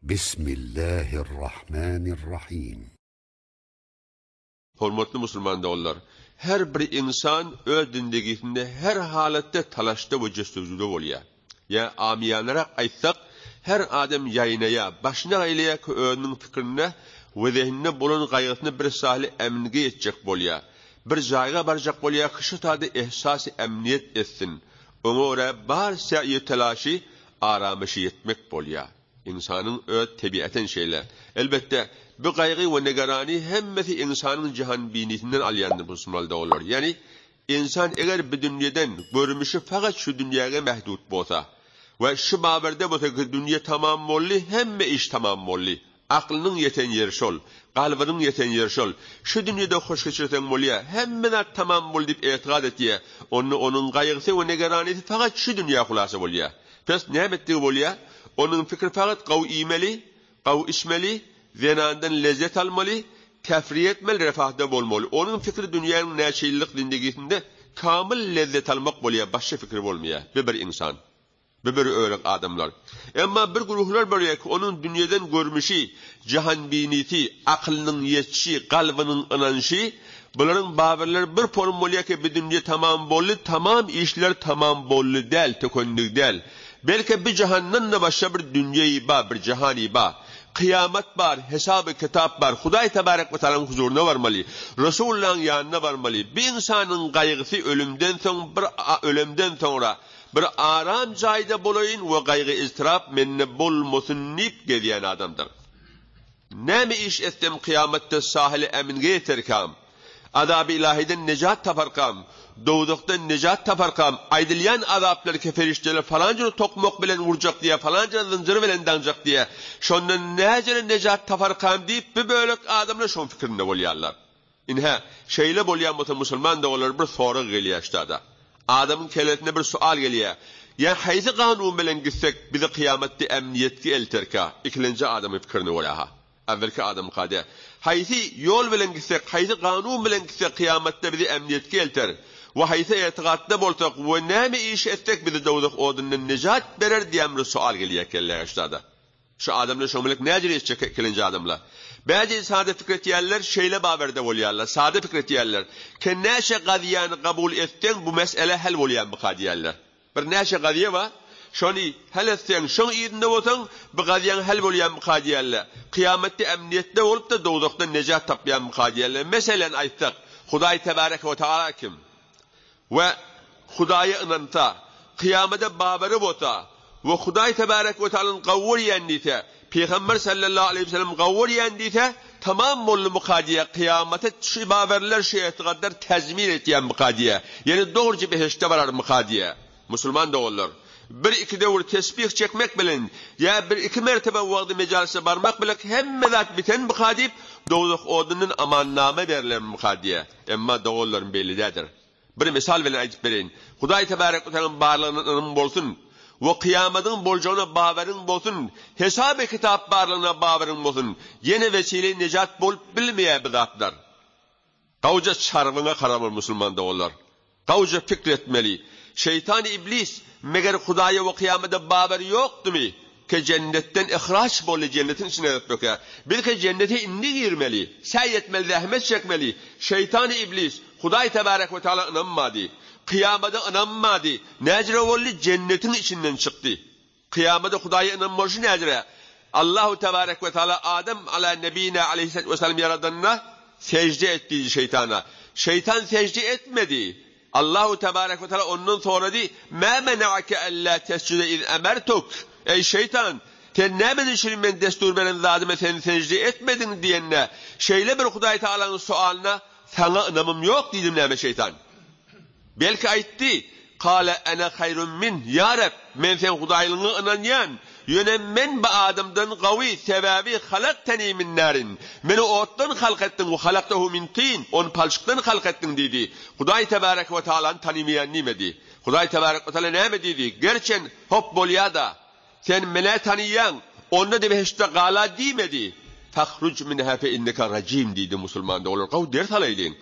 Bismillahirrahmanirrahim. Hormatly musulman doganlar! Her bir ynsan öz zindigisinde her halatda talaşda we jöstüjüde bolýar. Ýa amyýanarak aýtsak, her adam ýaýnaýar, başyna aýlaýar ki özüniň pikirinde we zehninde bolan gaýgysyny bir saly ämnige ýetjek bolýar. Bir jaýga barjak bolýar ki şu tada ehsasy ämniýet etsin. Oňa görä bar säýi telaşy aramyşy ýetmek bolýar. Ynsanyň öz tebiaten şeýle. Elbetde, bu gaýgy we nigerany hemmesi ynsanyň jahanbinisinden alýandyr musulmanlar doganlar. Ýagny, ynsan eger bu dünýeden görmüşi fakat şu dünýäge mähdut bolsa we şu baberde bolsa ki dünýe tamam boldy, hemme iş tamam boldy. Aklynyň ýeten ýeri şol, kalbynyň ýeten ýeri şol. Şu dünýede hoş geçirseň bolýa, hemme zat tamam boldy diýip etikat etýä. Onda onuň gaýgysy we nigeranysy fakat şu dünýä hulasa bolýa. Pes näme etdigi bolýa? Onuň pikiri fakat gawy iýmeli, gawy içmeli, zenandan lezzet almaly, tefriýe etmeli, refahda bolmaly. Onuň pikiri dünýäniň näçe ýyllyk zindigisinde kamyl lezzet almak bolýa, başga pikiri bolmaýa. Bu bir ynsan. Bu bir örek adamlar. Emma bir guruhlar bolýa ki, onuň dünýeden görmüşi, jahanbinisi, akylynyň ýetişi, kalbynyň ynanşy, Bularyň babyrlary bir porum bolýar ki, bi dünýe tamam boldy, tamam işler tamam boldy däl, tökenligi däl. Belki bi jahandan-da başga bir dünýeýi ba, bir jahany ba. Kyýamat bar, hesaby kitap bar, Hudaý tebarek we taalaň huzuryna barmaly, Resulullahyň ýanyna barmaly. Bi ynsanyň gaýgysy ölümden soň bir ölemden soňra bir aram jaýda bolaýyn we gaýgy-yztyrap mende bolmasyn diýip gezýän adamdyr. Näme iş etsem kyýamatda sahyly äminge ýeterkäm, azaby ylahydan nejat taparkam, dowzahdan nejat taparkam, aýdylýan azaplar ki perişdeler falanjany tokmak bilen urjak diýýär, falanjany zynjyr bilen daňjak diýýär, şondan näjele nejat taparkam diýip bir bölek adamlar şoň pikirinde bolýarlar. Ine, şeýle bolýan bolsa musulman doganlar bir sorag gelýär ştada. Adamyň kellesine bir sual gelýär. Ýa haýsy kanun bilen gitsek bizi kyýamatda ämniýetge elterka? Ikilenji adamyň pikirine görä ha. Äwelki adamyňka däl. Haýsy ýol bilen gitsek, haýsy kanun bilen gitsek kyýamatda bizi ämniýetge elter? We haýsy etigatda bolsak we näme iş etsek bizi dowzah odundan nejat berer diýen bir sual gelýär kelläge ştada. Şu adamlar şoň bilen näjele etjek ikilenji adamlar. Bäzi sada pikir etýärler, şeýle baberde bolýarlar, sada pikir etýärler. Ke näçe gazyýany kabul etseň bu mesele hal bolýarmyka diýýärler. Bir näçe gazyýa bar, şony hal etseň, şoň yzynda bolsaň, bu gazyýaň hal bolýarmyka diýýärler. Kyýamatda emniýetde bolup-da dowzahdan nejat tapýarmyka diýýärler. Meselen aýtsak, Hudaý tebareke we taala kim? We Hudaýa ynansa, kyýamada babary bolsa we Hudaý tebarek we taalany gowy görýän diýse, Pygamber sallallahu aleýhi we sellem gowy görýän diýse, tamam boldumyka diýýär, kyýamata şu babarlar, şu etigadlar tezmin etýänmika diýýär. Ýöne dogruja behişde bararmyka diýýär. Musulman doganlar, bir-iki döwür tesbih çekmek bilen ýa bir-iki mertebe wagzy-mejalise barmak bilen hemme zat bitenmika diýip, dowzah odundan amannama berlermika diýýär. Emma doganlarym beýle däldir. Bir mysal bilen aýdyp bereýin. Hudaý tebarek we taganyň barlygyna ynamyň bolsun we kyýamadyň boljagyna babaryň bolsun, hesaby kitap barlygyna babaryň bolsun, ýene wesile nejat bolup bilmeýär bu zatlar. Gawja çarbyňa garamaly musulman doganlar. Gawja pikir etmeli. Şeýtan iblis meger Hudaýa we kyýamada babary ýokdumy? Ke jennetden ihraç boldy jennetiň içine ötmeke. Biz ke jennete indi girmeli, säý etmeli zähmet çekmeli. Şeýtan iblis Hudaý tebarek we taala ynanmady. Kyýamada ynanmady. Näjire boldy jennetiň içinden çykdy. Kyýamada Hudaýa ynanmalyşy näjire? Allahu tebarek we taala Adam ala nebina aleyhissalatu vesselam ýaradanda sejde et diýdi şeýtana. Şeýtan sejde etmedi. Allahu tebarek we taala ondan sorady, Mä mena'ake ella tesjude iz emertuk? Eý şeýtan, sen näme üçin men destur beren zadyma sen sejde etmediň diýende, şeýle bir Hudaý Taalanyň sualyna saňa ynamym ýok diýdim näme şeýtan? Belki aýtdy, Kale ene haýrun minh, Ýa Reb, men seň Hudaýlygyňa ynanýan, ýöne men bu adamdan gawy, sebäbi halakteni min narin, meni otdan halk etdiň, we halaktehu min tin, ony palçykdan halk etdiň diýdi. Hudaý tebareke we taalany tanymaýan diýmedi. Hudaý tebareke we taala näme diýdi? Gerçen, hop bolýa-da, sen menä tanyýaň, onda-da behiştde gala diýmedi. Fahruj minha fe inneke rajim diýdi musulman doganlar. Gawy ders alaýlyň.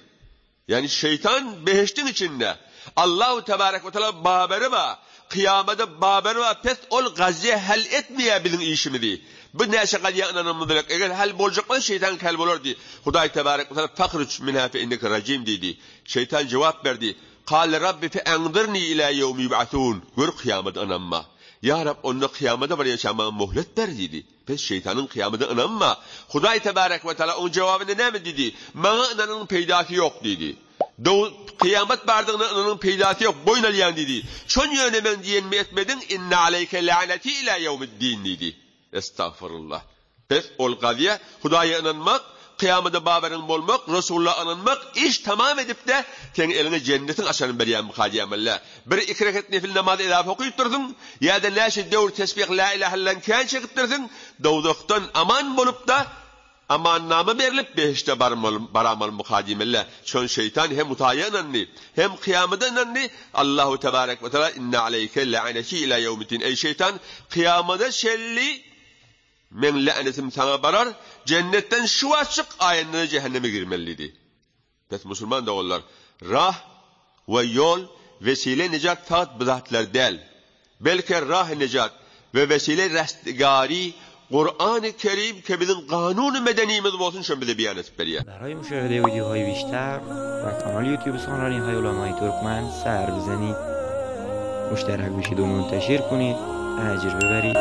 Ýagny şeýtan behişdiň içinde. Allahu tebarek we teala baberi bar. Kyýamada baberi bar. Pes ol gaziýa hal etmeýär biziň işimizi. Bu näçe gaziýa ynananymyz gerek. Eger hal boljak bolsa şeýtan hal bolardy. Hudaý tebarek we teala fahruç minha fe inneke rajim diýdi. Şeýtan jogap berdi. Kale Rabbi fe enzirni ila ýewmi ýub'asun. Gör kyýamada ynanma. Ýa Rab onda kyýamada barýança maňa mohlet ber diýdi. Pes şeýtanyň kyýamada ynanma. Hudaý tebarek we teala oň jogabynda näme diýdi? Maňa ynanyň peýdasy ýok diýdi. Kyýamat bardygyna ynanyň peýdasy ýok, boýun alýaň diýdi. Şon ýöne meň diýenimi etmediň, inne aleýke la'neti ila ýewmiddin diýdi. Estagfirullah. Pes ol gaziýa Hudaýa ynanmak, kyýamada babaryň bolmak, Resulla ynanmak, iş tamam edipde seň eliňe jennetiň açaryny berýänmika diýýämellä. Bir iki rekat nefil namaz edafa okypdyrsyň, ýa-da näçe döwür tesbih la ilahe illan kän çekipdirsiň, dowzahdan aman bolupda Amannama berlip behişde baramaly diýmeli. Şon şeýtan hem Hudaýa ynandy, hem kyýamada ynandy. Allahu tebarek we teala inne aleyke la'neti ila ýewmiddin. Eý şeýtan, kyýamada çenli meň länetim saňa barar, jennetden şu wagt çyk, aýanda-da jähenneme girmeli diýdi. Pes musulman doganlar, rah we ýol, wesile nejat fakat bu zatlar däl. Belki rah nejat we wesile rastgari Kurany Kerim ke biziň kanuny medenimiz bolsun şony bize beýan edip berýär. برای مشاهده ویدیوهای بیشتر و کانال یوتیوب سخنرانی های علمای ترکمن سر بزنید مشترک بشید و منتشر کنید اجر ببرید.